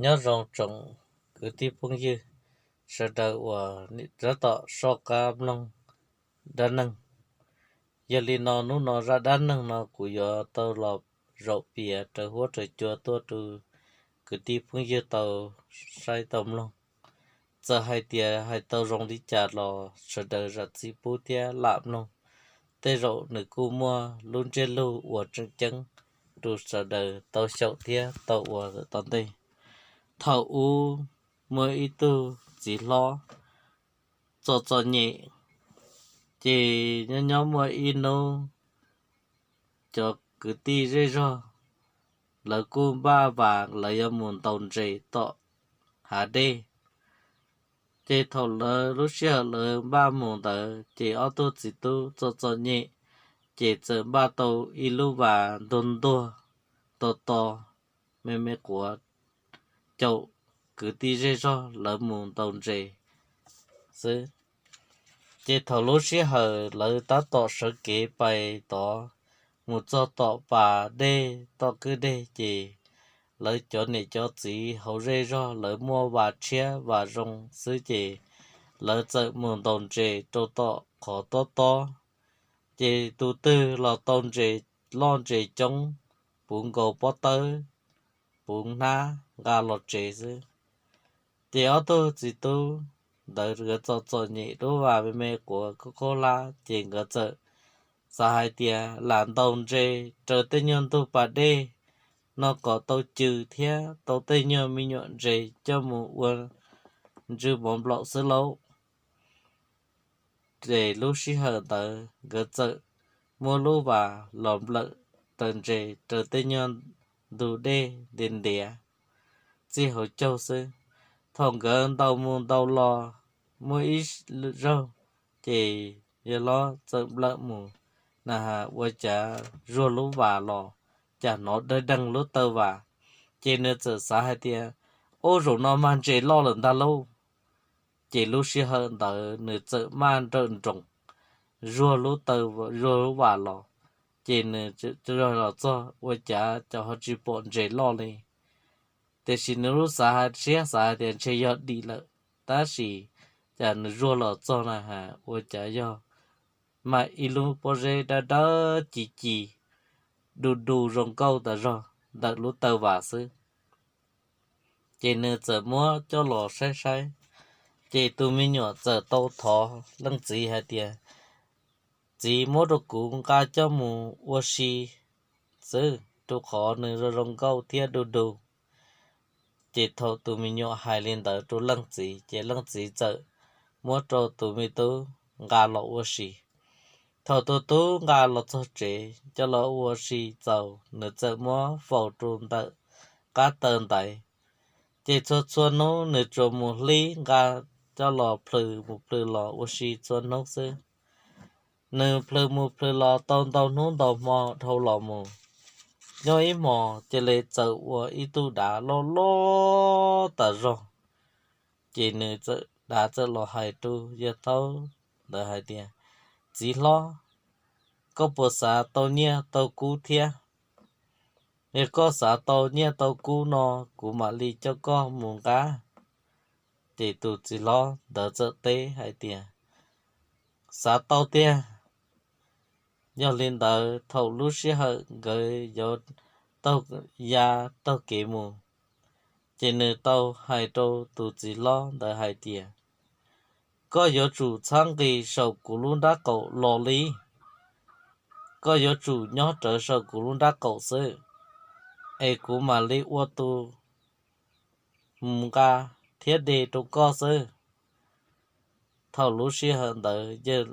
Nyob zoo tsoom kwv tij phooj ywg sawv daws uas tab tom soj qab mloog dab neeg. Yog li no hnub no zaj dab neeg no kuv yuav tau los zaum piav raws huab raws cua tuaj rau kwv tij phooj ywg tau saib tau mloog. Txawm hais tias hais tau zoo li cas los sawv daws zam txim pub thiab lam mloog. Tej zaum nws kuj muaj lub ntsiab lus uas tseem ceeb rau sawv daws tau xyaum thiab tau ua tom ntej. Thaum ub muaj ib tug txiv hlob txom txom nyem, ces nyob nyob muaj ib hnub cov kwv tij zej zog lawv kuj npaj vas lawv yuav mus ntaus ntses tom hav dej. Ces thaum lawv lub sij hawm lawv npaj mus ntawd ces ob tug txiv tub txom txom nyem, ces txawm npaj tau ib lub vas ntuag ntuag to to me me quav caum kwv tij zej zog lawv mus ntaus ntses xwb. Ces thaum lub sij hawm lawv tab tom sawv kev pais tod mus txog tom pas dej tom kwj deg ces lawv cov niam cov txiv hauv zej zog lawv muaj vas tshiab vas zoo xwb ces lawv txawm mus ntaus ntses rau tom qhov tob tob. Ces tus twg los tau ntses loj ntses coob, puv nkaus pob tawb, puv hnab nqa los tsev xwb. Ces ob tug txiv tub ntawd nkawd txom txom nyem, lub vas me me quav khaub khaub hlab, ces nkawd txawm xav hais tias lam ntaus ntses raws tej nyuag ntug pas dej no kom tau cw thiab tau tej nyuag me nyuam ntses coj mus ua ntsw mov nplaum xwb lauj. Ces lub sij hawm ntawd nkawd txawm muab lub vas los nplawm raws ntses raws tej nyuag ntug dej ntiav ntiav txij hauv caug xwb. Thaum nkawd ntaus mus ntaus los muaj ib zaug, ces yawg hlob txawm nplawm mus na has ua cas zuag lub vas los cas hnov dawg deeg lub taw vas. Ces nws txawm xav hais tias, ub, zaum no mag ntses loj lawm ntag lauj. Ces lub sij hawm ntawd nws txawm maj nrawm nroos zuag lub taw, zuag lub vas los. Ces nws los txog ua cas cas ho tsis pom ntses loj li. Tiam sis nws lub xav hais, siab xav hais tias ntshe yog dim lawm, tab sis cas nws zuag los txog na has ua cas yog mas ib lub pob zeb dawb dawb ci ci du du zoo nkauj tas zog ntawm lub taw vas xwb. Ces nws txawm muab coj los saib saib, ces tus me nyuam txawm tau thov leej txiv hais tias, txiv, muab rau kuv nqa coj mus ua si xwb, rau qhov nws zoo zoo nkauj thiab du du. Ces thaum tus me nyuam hais li ntawd rau leej txiv, ces leej txiv txawm muab rau tus me tub nqa los ua si. Thaum tus tub nqa los txog tsev coj los ua si txaus, nws txawm muab faus rau ntawm qab taw ntaiv. Ces txhua txhua hnub nws tsuas mus hlib nqa coj los plhws mus plhws los ua si txhua hnub xwb. Nws plhws mus plhws los tau ntau hnub ntau hmo dhau los mus, nyob ib hmos cia li txawm ua ib tug dav loj loj tas zog. Ces nws txawm, dav txawm los hais rau yawg thaub ntawd hais tias, txiv hlob, koj puas xav tau nyiaj tau kub thiab? Yog koj xav tau nyiaj tau kub no, kuv mam li coj koj mus nqa. Ces tus txiv hlob ntawd txawm teb hais tias, xav tau tiag. Yog li ntawd thaum lub sij hawm nkawd yuav taug, ya taug kev mus, ces nws tau hais rau tus txiv hlob ntawd hais tias, koj yuav tsum txhob nqis saum kuv lub nrab qaum los li. Koj yuav tsum nyob rawv saum kuv lub nrab qaum xwb, es kuv mam li ua tus mus nqa thiab de rau koj xwb. Thaum lub sij hawm ntawd yawg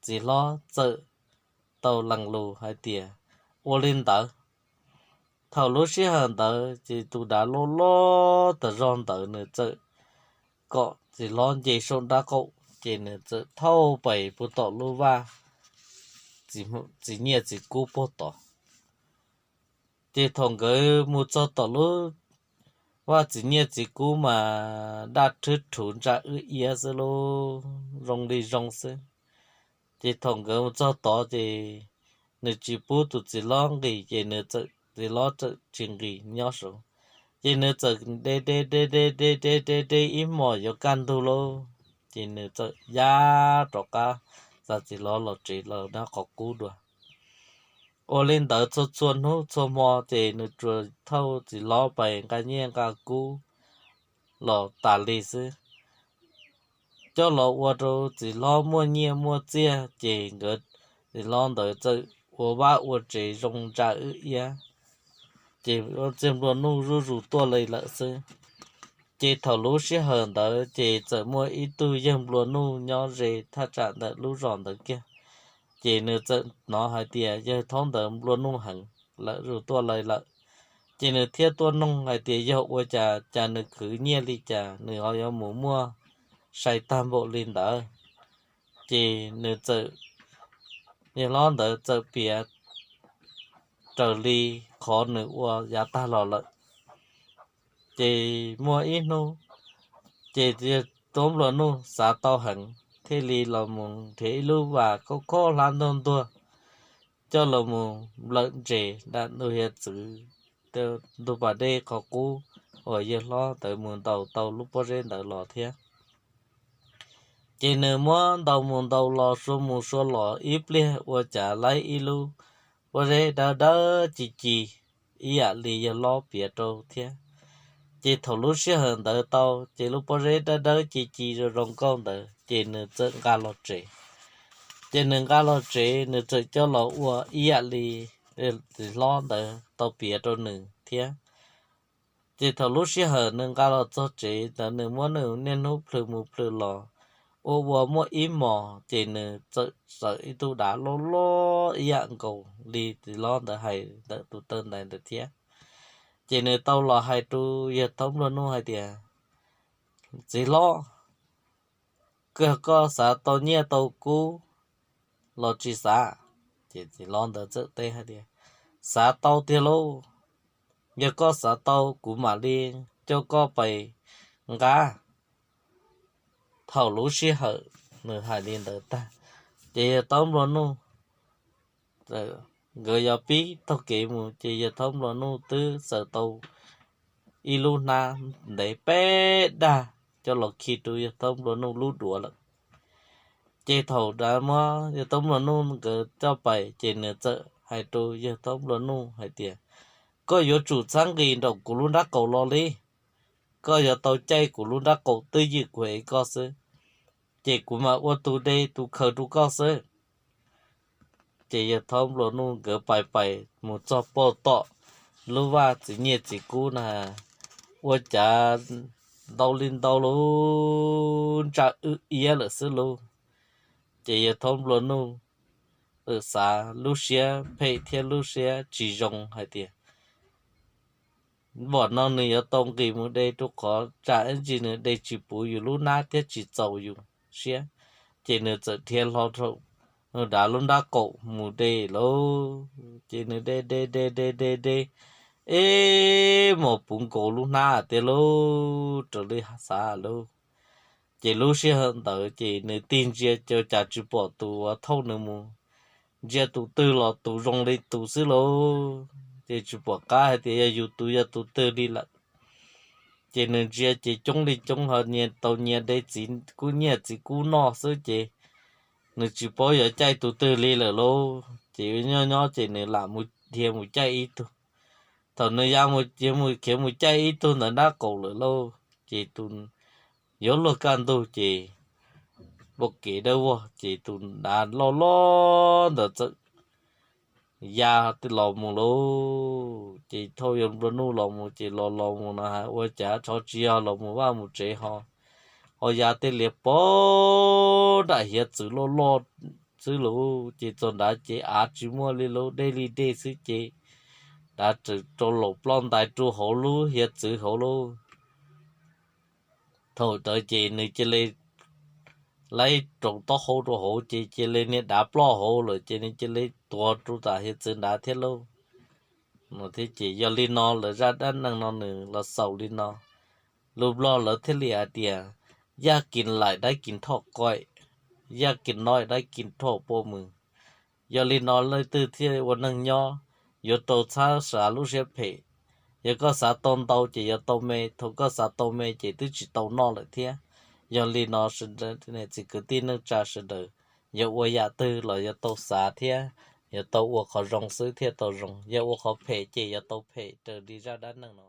txiv hlob txawm tau lees lus hais tias, ua li ntawd. Thaum lub sij hawm ntawd ces tus dav loj loj tas zog ntawd nws txawm kom txiv hlob nce saum nrab qaum, ces nws txawm thauj pais puag tom lub vaj txiv nyiaj txiv kub puag tod. Ces thaum nkawd mus txog tom lub vaj txiv nyiaj txiv kub mas daj rhwb rhuv ntsa wb iab xwb lauj, zoo li zoo xwb. Ces thaum nkawd mus txog tod ces nws tsis pub tus txiv hlob nqis, ces nws txawm, txiv hlob txawm tsis nqis nyob saud. Ces nws txawm de de de de de de de de ib hmos yuav kaj ntug lauj, ces nws txawm yaj rov qab xa txiv hlob los tsev los nyob qhov qub dua. Ua li ntawd txhua txhua hnub txhua hmo ces nws tsuas thauj txiv hlob pais nqa nyiaj nqa kub los tas li xwb. Coj los ua rau txiv hlob muaj nyiaj muaj txiaj, ces nkawd txiv hlob ntawd txawm ua vaj ua tsev zoo ntsa wb iab, ces ua txiag nplua nuj zuj zus tuaj li lawm xwb. Ces thaum lub sij hawm ntawd ces txawm muaj ib tug yawg nplua nuj nyob ze thaj tsam ntawm lub zos ntawd kiag. Ces nws txawm hnov hais tias yawg thaub ntawd nplua nuj heev lawm, zuj zus tuaj li lawm. Ces nws thiaj tuaj noog hais tias yog ua cas, cas nws khwv nyiaj li cas, nws ho yuav mus muaj sai tag npaum li ntawd. Ces nws txawm, yawg hlob ntawd txawm piav raws li qhov nws ua yav tag los lawm. Ces muaj ib hnub, ces yawg thaub nplua nuj xav tau heev thiaj li los mus nrhiav ib lub vas khaub khaub hlab ntuag ntuag, coj los mus nplawm ntses nram ntug hiav txwv, ntug pas dej qhov qub uas yawg hlob ntawd mus ntaus tau lub pob zeb ntawd los thiab. Ces nws muab ntaus mus ntaus los, sua mus sua los ib pliag ua cas laib ib lub pob zeb dawb dawb ci ci ib yam li yawg hlob piav rau thiab. Ces thaum lub sij hawm ntawd tau, ces lub pob zeb dawb dawb ci ci zoo zoo nkauj ntawd ces nws txawm nqa los tsev. Ces nws nqa los tsev, nws txawm coj los ua ib yam li txiv hlob ntawd tau piav rau nws thiab. Ces thaum lub sij hawm nws nqa los txog tsev ntawd, nws muab nws niaj hnub plhws mus plhws los, ua ua muaj ib hmos ces nws txawm txawm ib tug dav loj loj ib yam nkaus li txiv hlob ntawd hais ntawm tus taw ntaiv ntawd thiab. Ces nws tau los hais rau yawg thaub nplua nuj hais tias, txiv hlob, koj xav tau nyiaj tau kub los tsis xav? Ces txiv hlob ntawd txawm teb hais tias, xav tau tiag lauj, yog koj xav tau kuv mam li coj koj pais nqa. Thaum lub sij hawm nws hais li ntawd tag, ces yawg thaub nplua nuj, nkawd yuav pib taug kev mus ces yawg thaub nplua nuj twb txawm tau ib lub hnab ntev peb dag coj los khi rau yawg thaub nplua nuj lub duav lawm. Ces thaum dav muab yawg thaub nplua nuj nkawd coj pais ces nws txawm hais rau yawg thaub nplua nuj hais tias, koj yuav tsum txhob nqis nraum kuv lub nrab qaum los li. Koj yuav tau caij kuv lub nrab qaum twj ywm kuv ev koj xwb, ces kuv mam ua tus de tus khaws rau koj xwb. Ces yawg thaub nplua nuj nkawd pais pais mus txog pem tom lub vaj txiv nyiaj txiv kub na, ua cas ntau li ntau lub ntsa wb iab lawm xwb lauj. Ces yawg thaub nplua nuj txawm xav lub siab phem thiab lub siab tsis zoo hais tias, npaum no nws yuav tau nqis mus de rau qhov tsam ib ntsis nws de tsis puv yus lub hnab thiab tsis txaus yus siab, ces nws txawm dhia hlo rau dav lub nrab qaum mus de lauj. Ces nws de de de de de de, ib hmos puv nkaus lub hnab tiag lauj, raws li xav lauj. Ces lub sij hawm ntawd ces nws tig ntsia ces cas tsis pom tus uas thauj nws mus, ntsia tus twg los tus zoo li tus xwb lauj, ces tsis pom qab hais tias yog yus tus yog tus twg li lawm. Ces nws ntsia ces coob li coob ho nyias tau nyias de txiv kub nyiaj txiv kub noj xwb ces nws tsis paub yuav caij tus twg li lawm lauj. Ces nyob nyob ces nws lam mus dhia mus caij ib tug. Thaum nws ya mus khiav mus caij ib tug ntawm nrab qaum lawm lauj, ces tus yuav luag kaj ntug ces pom kev dawb vog ces tus dav loj loj ntawd txawm ya los mus lauj. Ces thauj yawg nplua nuj los mus ces los los mus no ua cas tsis yog los mus vaj mus tsev ho, ho ya tej liaj pem nram hiav txwv loj loj xwb lauj. Ces txog nrad ces av tsis muaj li lauj, dej li dej xwb ces dav txawm rau laum ploj ntais rau hauv lub hiav txwv hauv lauj. Thaum ntawd ces nws cia li laib rau taub hau rau hauv ces cia li niag dav ploj hauv lawm ces nws cia li tuag rau tam hiav txwv nrad thiab lauj. Thiab ces yog li no lawv zaj dab neeg no nws los xaus li no. Lus Nplog lawv thiaj li hais tias, yaj kis laim dab kis thoj qaim, yaj kis noim dab kis thoj pua mws. Yog li no leej twg thiaj ua neeg nyob yuav tau txhob xav lub siab phem, Yog koj xav tau ntau ces yuav tau me, thaum koj xav tau me ces twb tsis tau noj lawm thiab. Yog li no sawv daws, niam txiv kwv tij neej tsa sawv daws, yuav ua yam twg los yuav tau xav thiab yuav tau ua qhov zoo xwb thiaj tau zoo, yog ua qhov phem ces yuav tau phem raws li zaj dab neeg no.